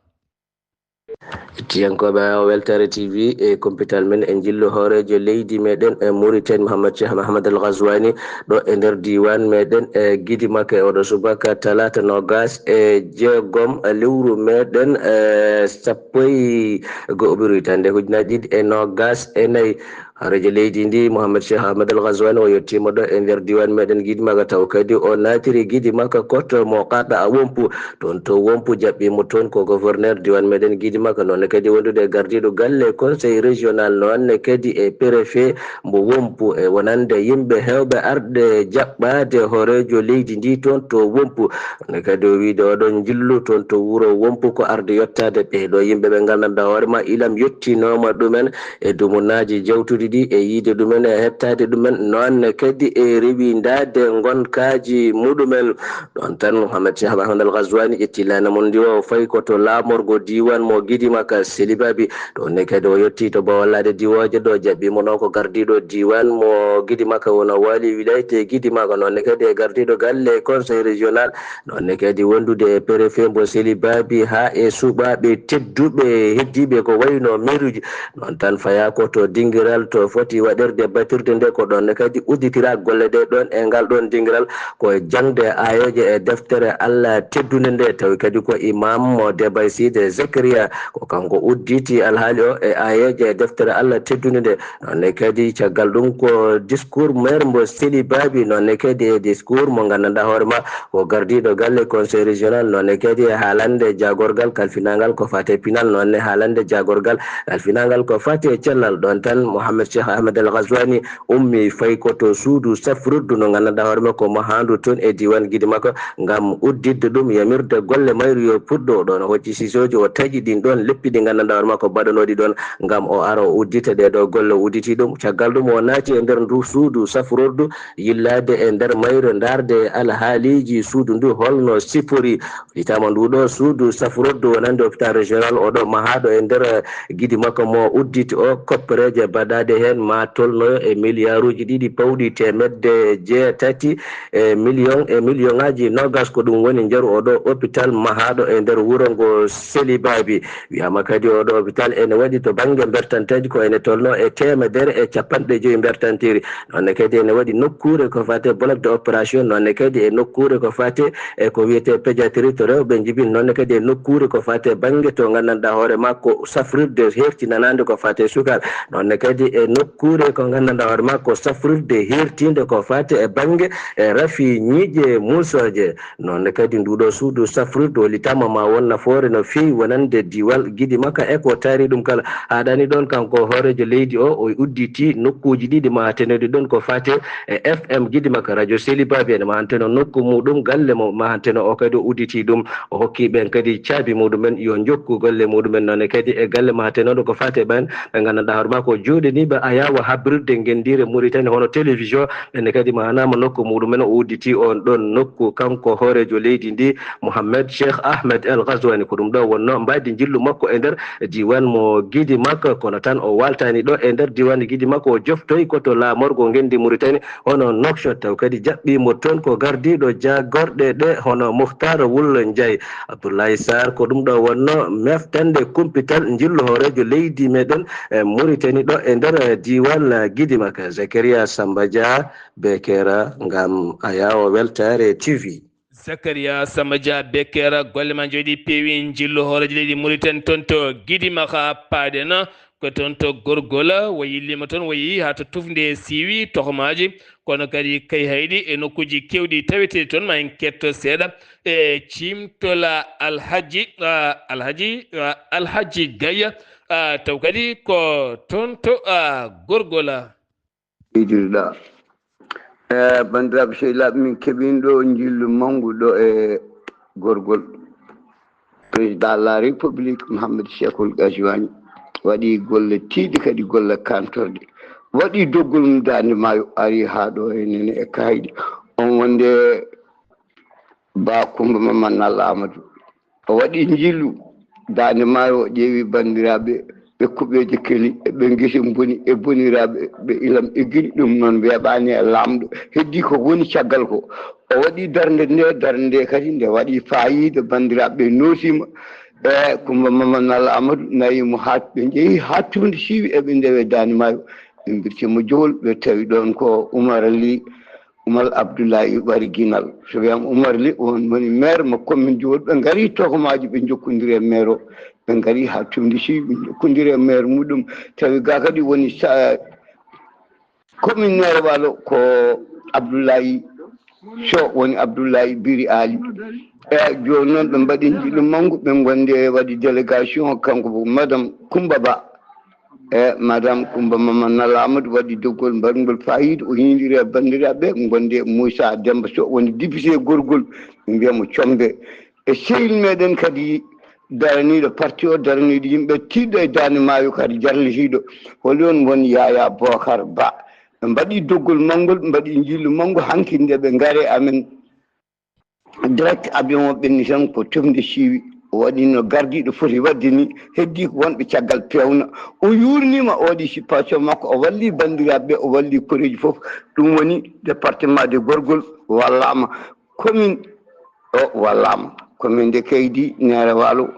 Hettiyankooɓe Weltaare T V e kumpital men e njillu hooreejo leydi meɗen e Mauritanie, Mouhamed Cheikh Mahamed El Ghazouani, ɗo e nder diiwaan meɗen e Gidimaka e oɗo subaka talaata noogaas e jeegom lewru meɗen e sappo e go'o ɓiru hitaande ujunaaji ɗiɗi e noogaas e nayi. Hooreejo leydi ndi, Mouhamed Cheikh Ahmed El Ghazouani, o yettiima ɗo e nder diiwaan meɗen Gidimaka, taw kadi o naatiri Gidimaka koto mo qaɗa a wompu. Toon to wompu jaɓɓiimo toon ko gouverneur diiwaan meɗen Gidimaka, noon kadi wondude e gardiiɗo galle conseil régional, noon kadi e préfet mbo wompu, e wonande yimɓe heewɓe arde jaɓɓaade hooreejo leydi ndi toon to wompu. Noon kadi o wiide oɗon njillu toon to wuro wompu ko arde yottaade ɓee ɗo yimɓe ɓe nganndanɗaa hoore ma ilam yottinooma ɗumen e dumunaaji jawtuɗi ɗi e yiide ɗumen e heɓtaade ɗumen, noon ne kadi e rewindaade ngonkaaji muɗumen. Ɗoon tan Mouhamed Cheikh Ahmed El Ghazouani ƴetti laana mum ndi o fayi ko to laamorgo diiwaan mo Gidimaka Selibabi. Ɗoon ne kadi o yettii to Bawallaaɗe Diwooje ɗo jaɓɓiimo noon ko gardiiɗo diiwaan mo Gidimaka wona waali wilayte Gidimaka, noon ne kadi e gardiiɗo galle conseil régional, noon ne kadi wondude e préfet mbo Selibabi haa e suɓaaɓe tedduɓe heddiiɓe ko wayno mairuuji. Noon tan fayaa ko to dingiral to foti waɗirde batirde nde, ko ɗoon ne kadi udditiraa golle ɗe ɗoon e ngal ɗoon dingiral, ko jaŋde aayeeje e deftere Allah teddunde nde, tawi kadi ko imam mo Debay Sidi Zakaria, ko kanko udditi alhaali o e aayeeje e deftere Allah teddunde nde. Noon ne kadi caggal ɗum ko discours maire mbo Selibabi, noon ne kadi e discours mo nganndanɗaa hoore ma ko gardiiɗo galle conseil régional, noon ne kadi e haalande jaagorgal kalfinaangal ko faate pinal, noon ne haalande jaagorgal kalfinaangal ko faate cellal. Ɗoon tan Mouhamed Cheikh Ahmed El Ghazouani ummi fayi ko to suudu safrirdu no nganndanɗaa hoore ma ko mahaandu toon e diiwaan Gidimaka ngam udditde ɗum, yamirde golle mayru yo puɗɗo. Ɗoon o hocci sisooji, o taƴi ɗin ɗoon leppi ɗi nganndanɗaa hoore ma ko baɗanooɗi ɗoon ngam o ara o uddita ɗee ɗoo golle, o udditi ɗum. Caggal ɗum o naati e nder ndu suudu safrordu yillaade e nder mayre, ndaarde alhaaliiji suudu ndu holno sifori. Udditaama ndu ɗoo suudu safrordu wonande hôpital régional o ɗo mahaaɗo e nder Gidimaka mo udditi o, koppereeje baɗaaɗe heen ma tolnoyo e miliyaaruuji ɗiɗi pawɗi teemedde jeetati e miliyoŋ e miliyoŋaaji noogas. Ko ɗum woni njaru o ɗo hôpital mahaaɗo e nder wuro ngo Selibabi. Wiyaama kadi oo ɗoo hôpital ene waɗi to bannge mbertanteeji ko ene tolnoo e teemedere e cappanɗe joyi mbertanteeri. Noon ne kadi ene waɗi nokkuure ko faati e bloc de opération, noon ne kadi e nokkuure ko faati e ko wiyetee pédiatrie to rewɓe njibin, noon ne kadi e nokkuure ko faati e bannge to nganndanɗaa hoore ma ko safrirde hertinanaande ko faati e sukaaɓe, noon ne kadi e nokkuure ko nganndanɗaa hoore maa ko safrirde heertiinde ko faati e bannge e rafi ñiiƴe muusooje. Noon ne kadi nduuɗo suudu safrirdu hollitaama ma won nafoore no feewi wonande diwal Gidimaka e ko taari ɗum kala. Haaɗani ɗoon kanko hooreejo leydi o, o udditi nokkuuji ɗiɗi ma tenodi ɗoon ko faati e F M Gidimaka, radio Selibaɓe ene mahanteno nokku muɗum, galle mo mahanteno o kadi o udditi ɗum. O hokki ɓen kadi caabi muɗumen yo njokku golle muɗumen, noon ne kadi e galle mahantenoɗo ko faati e ɓen ɓe nganndanɗaa hoore maa ko jooɗiniiɓe ayaawo habrirde ngenndiire Mauritanie hono télévision. Ɓen ne kadi mahanaama nokku muɗumen, o udditi on ɗon nokku kanko hooreejo leydi ndi, Mohamed Cheikh Ahmed El Ghazouani. Ko ɗum ɗo wonno mbaydi njillu makko e nder diiwaan mo Gidimaka, kono tan o waaltaani ɗo e nder diiwaan Gidimaka, o joftoyi ko to laamorgo ngenndi Mauritanie hono Nouakchott, taw kadi jaɓɓii mo toon ko gardiiɗo jaagorɗe ɗe hono Muhtar Wul Njaay. Abdoulaye Sarr ko ɗum ɗo wonno meftande kumpital njillu hooreejo leydi meɗen e Mauritanie ɗo e nder diiwaan Gidimaka. Zakaria Samba Dia Bekera ngam ayaawo weltaare T V. Zakaria Samba Dia Bekera, golle ma njooɗi peewi, njillu hooreejo leydi Mauritanie toon to Gidimaka paaɗen. Ko toon to Gorgol, o yilliima toon, o yehi haa to Tufnde Siwi, Tohmaaji, kono kadi Kayhayɗi e nokkuuji keewɗi taweteeɗi toon. Ma en ketto seeɗa e ciimtol Alhaji, ah, Alhaji, ah, Alhaji Gaya, ah, taw kadi ko toon to, ah, Gorgol. Idirɗa. E, banndiraaɓe sehilaaɓe, min keɓiino ɗo njillu manngu ɗo e Gorgol. Président de la République, Mohamed Cheikhul Ghazouani, waɗi golle tiiɗɗe, kadi golle kantorɗe. Waɗi doggol mum Daande Maayo, ari haa ɗo e Nene e Kayhayɗi. On wonde Ba Kumba Mamman Nalla Amadou. O waɗi njillu Daande Maayo, o ƴeewi banndiraaɓe, ɓe kuɓeeje keli, e ɓe ngese mboni, e boniraaɓe, ɓe ilam e gili. Ɗum noon weeɓaani e laamɗo. Heddii ko woni caggal ko. O waɗi darnde nde, darnde nde kadi nde waɗi faayiida, banndiraaɓe ɓe nootiima. E Kumba Mamman Nalla Amadou nayi mo haa ɓe njehi haa Tufnde Siwi, e ɓe ndewe Daande Maayo. Ɓe mbirti mo Jowol, ɓe tawi ɗoon ko Umar Ly, Umar Abdoulaye Bari Ginal. So wiyama Umar Ly, on woni maire mo commune Jowol. Ɓe ngari Tohmaaji, ɓe njokkondiri e maire o. Ɓe ngari haa Tufnde Siwi, ɓe njokkondiri e maire muɗum. Tawi ga kadi woni sa-, commune Nioro Waalo ko Abdoulaye Sow, woni Abdoulaye Biri Ali. E jooni noon ɓe mbaɗi njillu manngu, ɓe ngonde waɗi délégation, kanko ko Madame Coumba Ba. E Madame Coumba Mamman Nalla Amadou waɗi doggol mbaɗngol faayiida, o hiindiri e banndiraaɓe, ngonde Moussa Demba Sow, woni député Gorgol, ɓe mbiya mo Combe. E sehil meɗen kadi daraniiɗo parti o, daraniiɗo yimɓe, tiiɗɗo e Daande Maayo, kadi jarlitiiɗo. Holi on woni Yaya Bocar Ba. Ɓe mbaɗi doggol manngol, ɓe mbaɗi njillu manngu, hanki nde ɓe ngari amen direct, avion o ɓenni tan ko Tufnde Siwi. O waɗino gardiiɗo foti waɗde ni, heddii ko wonɓe caggal peewna. O yuurniima, o waɗi sippasion makko, o walli banndiraaɓe ɓe, o walli koreeji fof. Ɗum woni département de Gorgol wallaama. Commune o wallaama. Commune de Kaydi, Neere Waalo,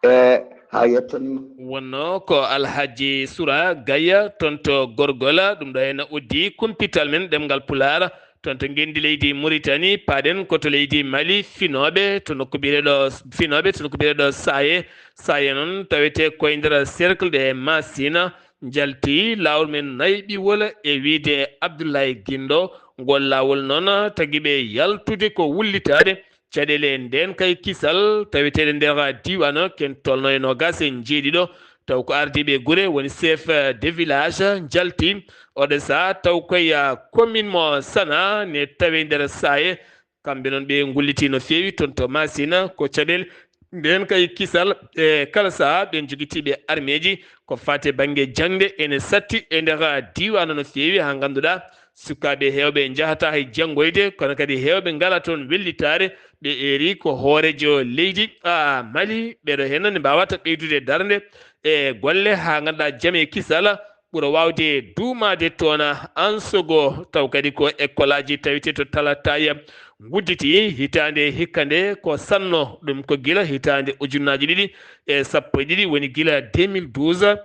e haa yettanima. Wonno ko Alhaji Sura Gaya toon to Gorgol, ɗum ɗo henna uddi kumpital men ɗemngal Pulaar, toon to ngenndi leydi Muritani. Paaɗen ko to leydi Mali, finooɓe to nokku biyeteeɗo, finooɓe to nokku biyeteeɗo Saye. Saye noon tawetee koye nder cercle de Masina, njalti laawol men nayɓiwol e wiyde Abdoulaye Guindo. Ngol laawol noon tagi ɓe yaltude ko wullitaade caɗeele ndeen kay kisal taweteeɗe nder diiwaan o, ken tolno e noogaas e njeeɗiɗo. Taw ko ardiiɓe gure, woni chef de village, njalti. Oɗo sahaa taw koye, ah, commune mo Sana ne tawe nder Saye. Kamɓe noon ɓe ngulliti no feewi toon to Masina, ko caɗeele ndeen kay kisal. E kala sahaa ɓe njogitiiɓe armeeji ko faati e bannge jaŋde ene satti e nder diiwaan o no feewi, haa ngannduɗaa sukaaɓe heewɓe njahataa hay janngoyde, kono kadi heewɓe ngalaa toon wellitaare. Ɓe eeri ko hooreejo leydi, a, Mali, ɓeɗo heen ne mbaawata ɓeydude darnde e golle haa ngannduɗaa jam e kisal ɓura waawde duumaade toon. Ansogo taw kadi ko ekkolaaji tawetee to Talataya ngudditi hitaande hikka nde ko sanno, ɗum ko gila hitaande ujunnaaji ɗiɗi e sappo e ɗiɗi, woni gila deux mille douze.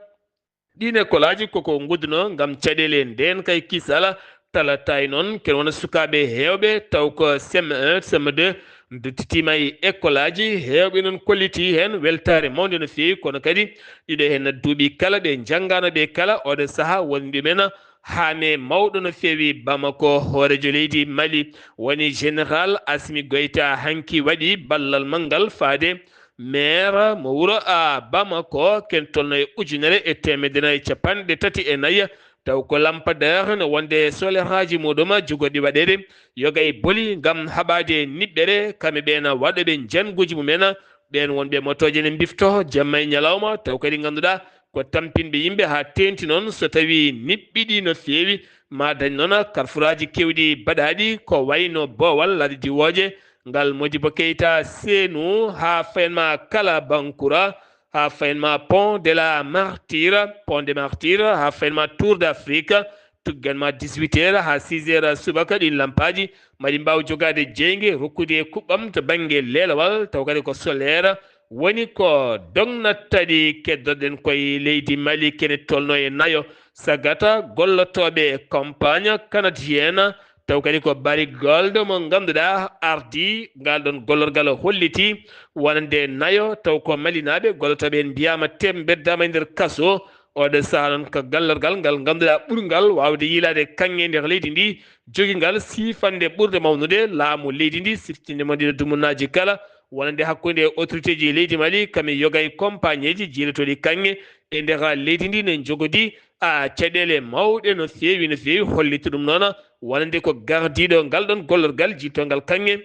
Ɗiin ekkolaaji koko nguddunoo ngam caɗeele ndeen kay kisal, Talata e noon, ken wona sukaaɓe heewɓe, taw ko C M un, C M deux, nduttitiima e école aji, heewɓe noon kolliti heen weltaare mawnde no feewi, kono kadi ɗiɗo heen duuɓi kala ɓe njanngaano ɓe kala, oɗo sahaa woni ɗumen haame mawɗo no feewi Bamako. Hooreejo leydi Mali woni Général Assimi Goïta hanki waɗi ballal manngal faade maire mo wuro a Bamako, ken tolno e ujunere e teemedde nayi e capanɗe tati e nayi, taw ko lampadaire ne wonde soleraaji muɗum jogorɗi waɗeede yoga e boli ngam haɓaade niɓɓere, kamɓe ɓeen waɗooɓe njannguuji mumen, ɓeen wonɓe motooje ne mbifto jamma e ñalawma, taw kadi ngannduɗaa ko tampinɓe yimɓe haa teeŋti noon, so tawii niɓɓiɗi no feewi, ma dañ noon karfuraaji keewɗi baɗaaɗi, ko wayno boowal ladde diwooje ngal Modibo Keita seenu, haa fayan ma kala Bankura, haa fayan ma Pont de la Martyre, Pont de Martyre, haa fayan ma Tour d'Afrique, tuggan ma dix-huit heures haa six heures subaka, ɗiin lampaaji maɗi mbaaw jogaade jeynge, rokkude e kuɓɓam to bannge leelawal, taw kadi ko solaire woni ko dognattaɗi. Keddorɗen koye leydi Mali, kene tolno e nayo sagata gollotooɓe campagne canadienne, taw kadi ko Barrick Gold mo ngannduɗaa ardii ngal ɗoon gollorgal, holliti wonande nayo, taw ko Malinaaɓe gollotooɓe en mbiyaama tem beddaama e nder kaso. Oɗo sahaa noon ko gallorgal ngal ngannduɗaa ɓurngal waawde yiilaade kaŋŋe nder leydi ndi, jogingal siifannde ɓurde mawnude laamu leydi ndi, siftinde mo ɗiɗo dumunnaaji kala, wonande hakkunde autorité ji leydi Mali, kamɓe yoga e compagnie ji jiilotooɗi kaŋŋe e nder leydi ndi, ne njogodi a caɗeele mawɗe no feewi, no feewi, holliti ɗum noon wonande ko gardiiɗo ngal ɗoon gollorgal jiiltongal kaŋŋe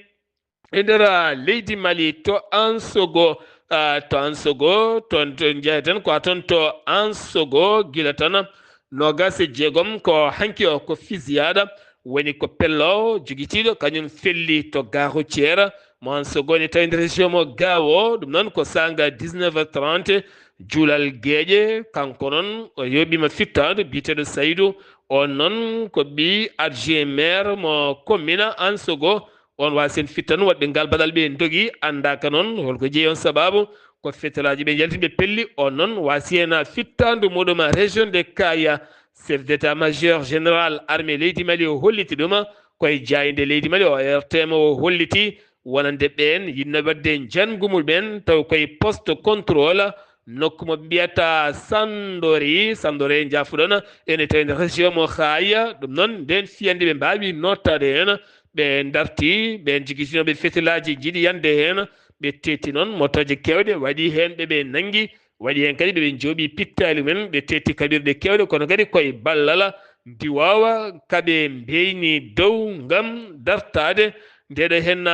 e nder, ah, leydi Mali. To Ansogo, ah, to Ansogo, toon to njeyeten ko toon to Ansogo, gila tan noogaas e jeegom ko hanki o ko fusillade, woni ko pello jogitiiɗo kañum felli to gare routière mo Ansogo, ne tawi nder région mo Gao. Ɗum noon ko saanga dix-neuf heures trente, juulal geeƴe, kanko noon o yooɓiima fittaandu biyeteeɗo Saydou, oon noon ko ɓii adjoint maire mo commune Ansogo. On waasi en fittan waɗɓe ngal baɗal ɓe ndogi, anndaaka noon holko jeyi on sababu. Ko fetalaaji ɓe njalti ɓe pelli, on noon waasi en fittaandu muɗum. Région de Kaya, chef d'état-major général armée leydi Mali o holliti ɗum, koye jaaynde leydi Mali o R T M o holliti wonande ɓeen yiɗno waɗde njanngu mumen taw koye poste contrôle nokku mo mbiyata Sandori, Sandori njaafuɗon, ene tawi nder région mo Xaaya. Ɗum noon, ndeen fiyannde ɓe mbaawi noottaade heen, ɓe ndarti, ɓeen jogitinoɓe fetelaaji njiɗi yande heen, ɓe teetti noon motooje keewɗe, waɗi heen ɓe ɓe nanngi, waɗi heen kadi ɓe ɓe njooɓi pittaali mumen, ɓe teetti kaɓirɗe keewɗe, kono kadi koye ballal ndiwoowa kaɓe mbeyni dow ngam dartaade ndeɗo heen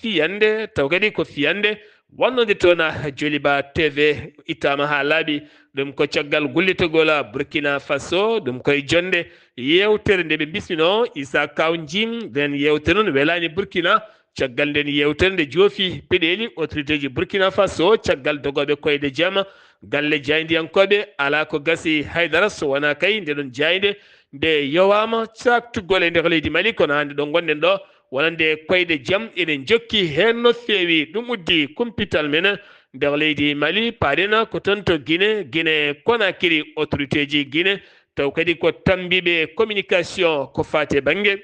fiyannde, taw kadi ko fiyannde wonnode toon Joliba T V ittaama haa laaɓi. Ɗum ko caggal gullitagol Burkina Faso, ɗum koye jonnde yeewtere nde ɓe mbisminoo Issa Kaw Njim. Nden yeewtere noon welaani Burkina, caggal nden yeewtere nde joofi peɗeeli autorité ji Burkina Faso, caggal dogooɓe koyɗe jam, galle jaayndiyankooɓe, alaa ko gasi haydara so wonaa kay nde ɗon jaaynde nde yowaama caaktugol e nder leydi Mali. Kono hannde ɗo ngonɗen ɗo, wonande koyɗe jam ene njokki heen no feewi. Ɗum uddi kumpital men nder leydi Mali, paaɗen ko toon to Guinée, Guinée Conakry, autorité ji Guinée, taw kadi ko tammbiiɓe communication ko faati e bannge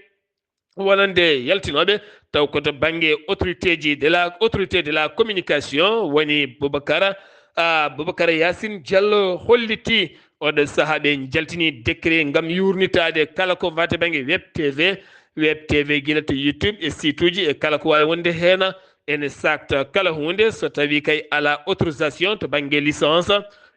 wonande yaltinooɓe, taw ko to bannge autorité ji de la, autorité de la communication woni Boubacar, ah, Boubacar Yacine Diallo holliti oɗo sahaa ɓe njaltini décret ngam yuurnitaade kala ko faati bannge Web T V, Web T V gila to YouTube e site uji e kala ko waawi wonde heen, ene saakta kala huunde so tawii kay alaa autorisation to bannge licence,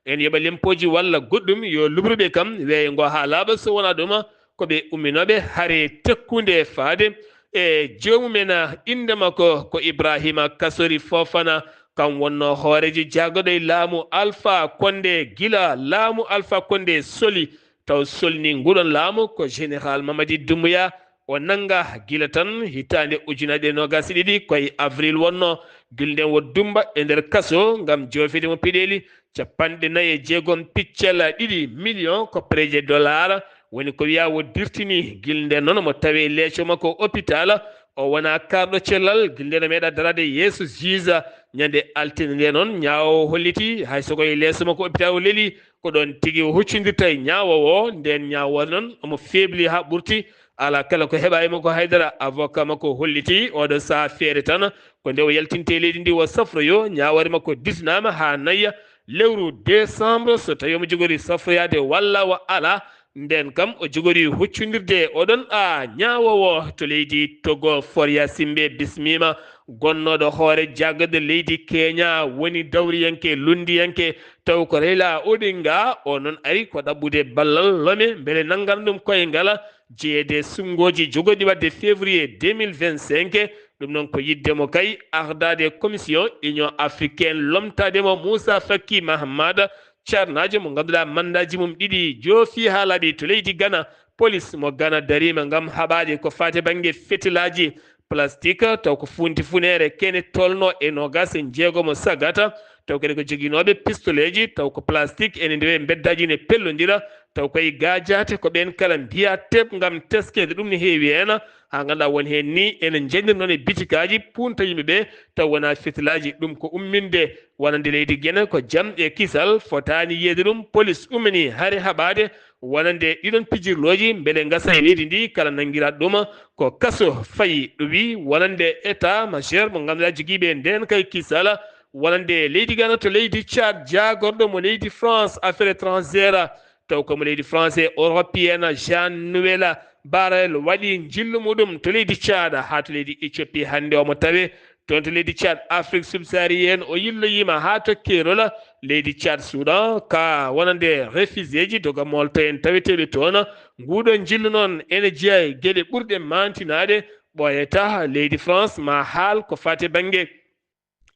en yoɓa lempooji walla goɗɗum, yo luɓruɓe kam weeyo ngo haa laaɓa, so wonaa ɗum ko ɓe umminooɓe hare tekkunde faade e joomum en. Innde makko ko Ibrahima Kasori Fofana, kam wonnoo hooreejo jaagorɗo e laamu Alpha Condé gila laamu Alpha Condé soli, taw solni nguɗon laamu ko Général Mamadi Doumbouya. O nannga gila tan hitaande ujunaaje ɗiɗi e noogaas e ɗiɗi, koye avril wonnoo, gila nden o dummba e nder kaso ngam joofeede mo peɗeeli capanɗe nayi e jeegom piccal ɗiɗi million koppareeje dollar, woni ko wiyaa o dirtini. Gila nden noon omo tawee leeco makko hôpital, o wonaa kaarɗo cellal, gila nden o meeɗaa daraade yeeso juge. Ñande altine nde noon, ñaawoowo holliti hay so ko e leeso makko hôpital o leli, ko ɗoon tigi o huccindirta e ñaawoowo o. Nden ñaawoowo noon omo feebli haa ɓurti, Alaa kala ko heɓaay mo ko haydara. Avocat makko holliti oɗo sahaa feere tan ko nde o yaltinte leydi ndi o safroyo. Ñaawoore makko didinaama haa nayya lewru décembre, so tawi omo jogori safroyaade walla wa alaa, ndeen kam o jogori huccondirde oɗon a ñaawoowo to leydi Togo. Foria Simbe bismiima, gonnooɗo hoore jaagorɗe leydi Kenya, woni dawriyanke, lunndiyanke, taw ko Raila Odinga, o noon ari ko ɗaɓɓude ballal Lome, mbele nanngana ɗum koyngal jeyeede suɓngooji jogorɗi waɗde février deux mille vingt-cinq. Ɗum noon ko yiɗde mo kay ardaade commission Union africaine, lomtaade mo Moussa Faki Mahamat, carnaajo mo ngannduɗaa mandaaji mum ɗiɗi joofi haa laaɓi to leydi Ghana. Polis mo Ghana dariima ngam haɓaade ko faati bannge fetilaaji plastique, taw ko funti funeere kene tolno e noogas e jeegomo sagata, taw kadi ko joginooɓe pistoleeji, taw ko plastique ene ndewe mbeddaaji ne pellondira, taw koye gaajaate ko ɓeen kala mbiyaa teep ngam teskeede ɗum ne heewi heen, haa ngannduɗaa won heen ni ene njendir noon e bitikaaji punta yimɓe ɓe, taw wonaa fitilaaji. Ɗum ko umminde wonande leydi Gine ko jam e kisal, fotaani yiyeede ɗum. Polis ummini hare haɓaade wonande ɗiɗon pijirlooji, mbele ngasa e leydi ndi kala nanngiraa ɗum ko kaso fayi. Ɗo wi wonande état majeur mo ngannduɗaa jogiiɓe ndeen kay kisal, wonande leydi Gana to leydi Tchad, jaagorɗo mo leydi France affaire étrangère, taw ko mo leydi France européenne, Jean Noël Barrel waɗi njillu muɗum to leydi Tchad haa to leydi Éthiopie. Hannde omo tawe toon to leydi Tchad, Afrique subsaharienne, o yilloyiima haa to keerol leydi Tchad, Soudan, ka wonande réfugiéji doga molto en taweteeɓe toon. Nguuɗo njillu noon ene jeyaa e geɗe ɓurɗe maantinaade, ɓooyata leydi France ma haal ko faati bannge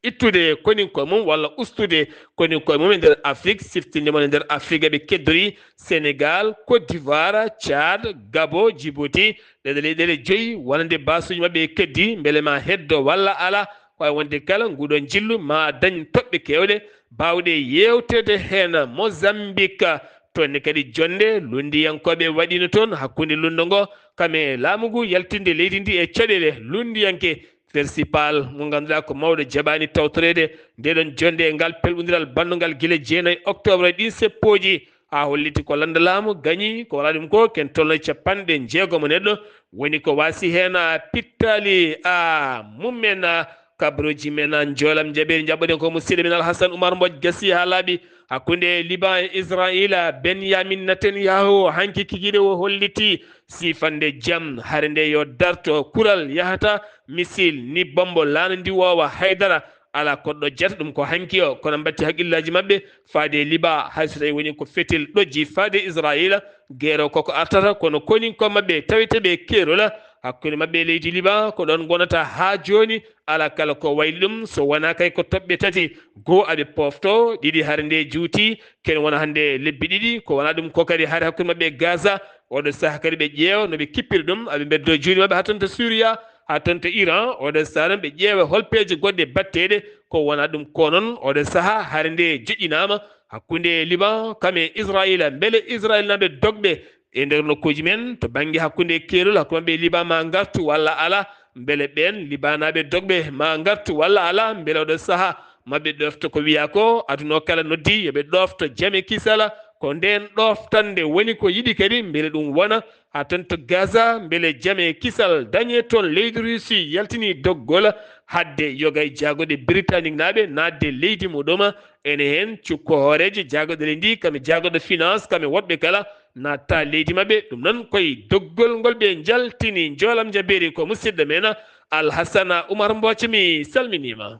ittude koninkoye mum walla ustude koninkoye mum e nder Afrik, siftinde mo e nder Afrik eɓe keddori Sénégal, Côte d'Ivoire, Tchad, Gabon, Djibouti. Ɗeɗe leyɗeele joyi wonande basuuji maɓɓe e keddi, mbele ma heddo walla ala, ko wawi wonde kala nguɗo njillu ma dañ toɓɓe kewɗe bawɗe yewtede heen. Mozambique, toon ne kadi jonde lunndiyankoɓe waɗino toon hakkunde lundo ngo, kam e laamu ngu yaltinde leydi ndi e caɗeele lunndiyanke. Fersipal mo ngannduɗaa ko mawɗo jaɓaani tawtoreede ndeɗon jonde e ngal pelɓondiral bannungal gila jeenayi octobre e ɗin seppooji, haa holliti ko lannda laamu gañi ko wala ɗum ko ken tolno e capanɗe jeegomo neɗɗo, woni ko waasi heen a pittaali a mummen a kabrooji men a njoolam jaɓeeri. Njaɓɓoɗen ko musidɗo men Alhasan Oumar Mbodj, gasi haa laaɓi hakkunde Liban e Israila. Benyamin Netanyahu hanki kikiiɗe o holliti siifande jam, hare nde yo darto, kural yahata, misil ni bombo laana ndiwoowa haydara, ala koɗɗo jata ɗum ko hanki o, kono mbatti haqqillaaji maɓɓe faade e Liban, hay so tawi woni ko fetel ɗojji faade Israila, geero koko artata, kono koninko maɓɓe taweteɓe keerola hakkunde maɓɓe e leydi Liban, ko ɗon ngonata haa jooni, ala kala ko wayli ɗum, so wonaa kay ko toɓɓe tati, goo aɓe pofto, ɗiɗi hare nde juuti, ken wona hannde lebbi ɗiɗi, ko wonaa ɗum ko kadi hare hakkunde maɓɓe e Gaza, oɗo saha kadi ɓe ƴeewa no ɓe kippiri ɗum, aɓe mbeddo juuɗe maɓɓe haa toon to Suria, haa toon to Iran, oɗo saha noon ɓe ƴeewa hol peeje goɗɗe batteɗe, ko wonaa ɗum ko noon, oɗo saha hare nde joƴƴinaama hakkunde Liban kam e Israila, mbele Israilnaaɓe dogɓe e nder nokkuuji men to bannge hakkunde keerol, hakkunde maɓɓe e Liban ma ngartu walla ala, mbele ɓeen Libanaaɓe dogɓe ma ngartu walla ala, mbele oɗo saha maɓɓe ɗofto ko wiyaa ko aduna o kala noddi yo ɓe ɗofto jam e kisala, ko ndeen ɗoftande woni ko yiɗi kadi mbele ɗum wona haa toon to Gaza, mbele jam e kisal dañee toon. Leydi Russie yaltini doggol hadde yoga e jaagoɗe Britannique naaɓe naatde leydi muɗum, ene heen cukko hooreejo jaagoɗe leydi ndi, kam e jaagoɗo finance, kam e woɗɓe kala, natta leydi maɓɓe. Ɗum noon koye doggol ngol ɓe njaltini. Njoolam jabeeri ko musidɗo men Alhassana Oumar Mboc, mi salminiima.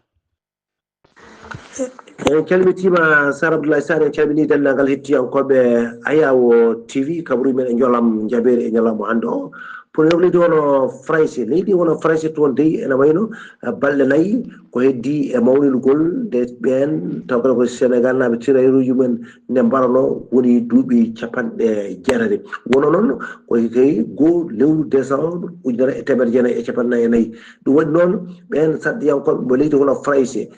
En calmitiima Sar Abdoulaye Sar, en calminii denndaangal hettiyankooɓe Ayawo T V, kabruuji men e njoolam jabeeri e ñalawma hannde o. Pour leydi wano Farayse, leydi wano Farayse toon dey ene wayno balɗe nayi ko heddii e mawningol nde ɓeen taw kadi ko Senegal naaɓe tirayruuji mumen nde mbarano woni duuɓi capanɗe jeetati. Wonno noon ko kay goo lewru décembre ujunere e teemedere jeenayi e capanɗe nayi e nayi. Ɗum waɗi noon ɓeen sarɗiyankooɓe mo leydi hono Farayse,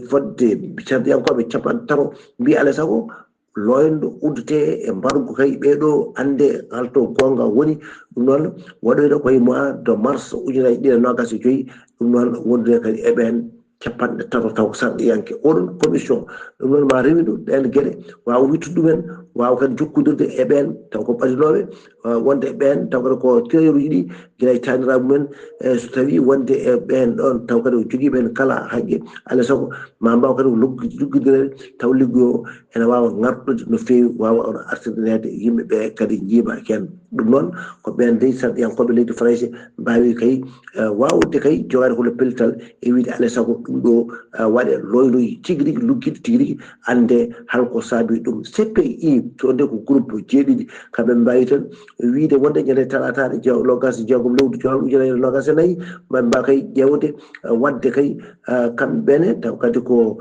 fodde sarɗiyankooɓe capanɗe tato mbii alaa e sago looyndo uddetee e mbargu kay ɓeeɗo annde halto goonga woni. Ɗum noon waɗoyta koye mois de mars ujunere ɗiɗi e noogas e joyi. Ɗum noon wondude kadi e ɓeen capanɗe tato taw ko sarɗiyanke. Oɗon commission ɗum noon ma rewindu ɗen geɗe, waawa wittude ɗumen, waawa kadi jokkondirde e ɓeen taw ko ɓadinooɓe, wonde e ɓeen taw kadi ko teeruuji ɗi gila e taaniraaɓe mumen. E so tawii wonde e ɓeen ɗoon taw kadi o jogii ɓeen kala haqqe, alaa sago ma mbaaw kadi luggidireede taw liggoyo ene waawa ŋarɗude no feewi, waawa on artirneede yimɓe ɓe kadi njiima heen. Ɗum noon ko ɓeen dey sarɗiyankooɓe leydi Farayse mbaawi kay waawde kay jogaade hono pellital e wiyde alaa sago ɗum ɗo waɗe loyloyi tigi rigi, luggiɗi tigi rigi, annde hol ko saabi ɗum. C P I, so nde ko groupe jeeɗiɗi, kamɓe mbaawi tan wiyde wonde ñande talaataare jew-, noogaas e jeegom lewru juin ujunere e noogaas e nayi, ma mbaa kay ƴeewde waɗde kay kamɓe ne taw kadi ko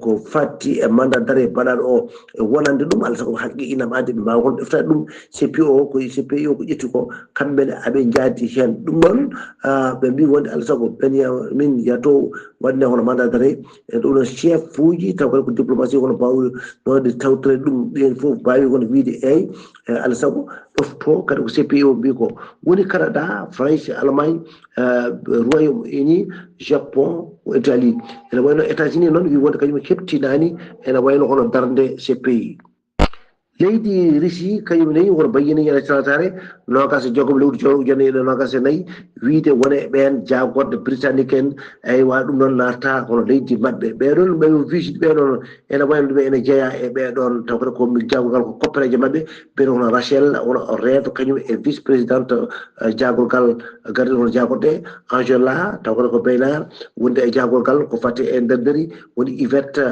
ko fatti e mandat d'arrêt baɗaɗo o, e wonande ɗum alaa sago haqqe inam ade ɓe mbaawa hol ɗeftaade ɗum. C P O ko C P I o ko ƴetti ko kamɓe ne aɓe njaadi heen. Ɗum noon ɓe mbi wonde alaa sago Benyamin Yato waɗne hono mandat d'arrêt e ɗum noon chef uji taw kadi ko diplomatie hono mbaawi noon tawtore ɗum ɓeen fof mbaawi won wiyde eey, alaa sago ɗofto kadi ko C P I o mbi ko woni Canada, France, Allemagne, Royaume Uni, Japon, Italie. Ene wayno États-Unis noon wi wonde kañum keptinaani, ene wayno hono darnde C P I. Leydi Russie kañum ne hono bayyini ñande talataare noogaas e jeegom lewru juin ujunere e noogaas e nayi, wiyde wone ɓeen jaagorɗe britannique en, eywa ɗum noon naata hono leydi maɓɓe. Ɓee ɗoon ɓe visite ɓee ɗoon ene wayno ɗum ene jeyaa e ɓee ɗoon taw kadi ko jaagorgal ko koppereeje maɓɓe, ɓe hono Rachel, hono reeto kañum e vice présidente jaagorgal gardiiɗo hono jaagorɗe, Angela taw kadi ko Beynar, wonde e jaagorgal ko fati e nder deri, woni Yvette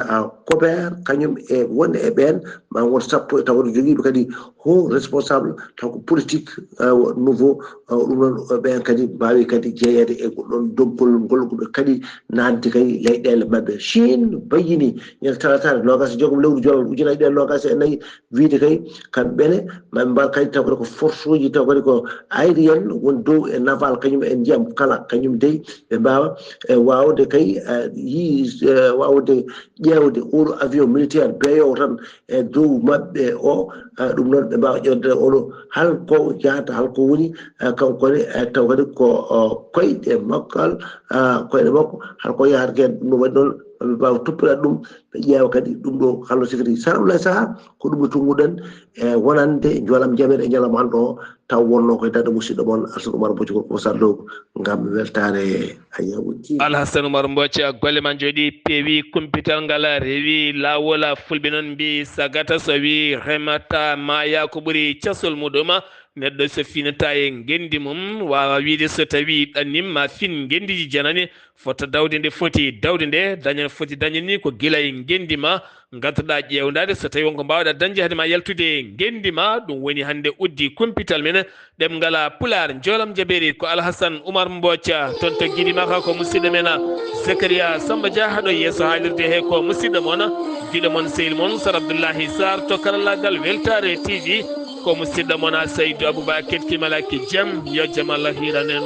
Cobert, kañum e wonde e ɓeen ma won sappo e taw kadi jogiiɓe kadi haut responsable taw ko politique nouveau, ɗum noon ɓeen kadi mbaawi kadi jeyeede e goɗɗon doggol ngol ko ɓe kadi naatde kadi leyɗeele maɓɓe. Chine bayyini ñande talataare noogaas e jeegom lewru juin ujunere e noogaas e nayi, wiyde kay kamɓe ne maɓe mbaɗ kadi taw kadi ko force uji taw kadi ko aérienne woni dow e naval kañum e ndiyam kala kañum dey ɓe mbaawa e waawde kay yi waawde ƴeewde oɗo avion militaire beeyowo tan e dow maɓɓe o. Ɗum noon ɓe mbaawa ƴeewde oɗo hol ko yahata hol ko woni kanko ne taw kadi ko koyɗe makko koyɗe makko hol ko yahata heen ɗum no waɗi noon ɓe mbaawa toppitaade ɗum ɓe ƴeewa kadi ɗum ɗo hol no sikiri sara Abdoulaye Saha. Ko ɗum ɗo tunnguɗen e wonande Joolam Jaɓere e ñalawma hannde o taw wonno koye darnde musidɗo mon Alhassane Oumar Bocco Gorko Sarr Dow ngam weltaare a yawti. Alhassane Oumar Bocco, golle ma njooɗi peewi, kumpital ngal rewi laawol. Fulɓe noon mbi sagata so wi remata maaya ko ɓuri casol muɗum. Neɗɗo so finata e ngenndi mum waawa wiyde so tawi ɗannim ma fin ngenndiiji janani fota dawde nde foti dawde nde, dañan foti dañde ni ko gila e ngenndi ma ngadduɗa ƴeewdaade so tawi wonko mbaawɗa dañde hade ma yaltude e ngenndi ma. Ɗum woni hannde uddi kumpital men ɗemngal Pulaar. Joolam Jaɓere ko Alhassane Oumar Mbooca toon to Gidimaka ko musidɗo men Zakaria Samba Dia, haɗo yeeso haalirde he ko musidɗo mon giɗo mon sehil mon Sar Abdoullahi Sarr to karallagal Weltaare T V. Ko musidɗo mon Saydou Aboubacar Kimalaki Jam, yo jam Allah hiran en.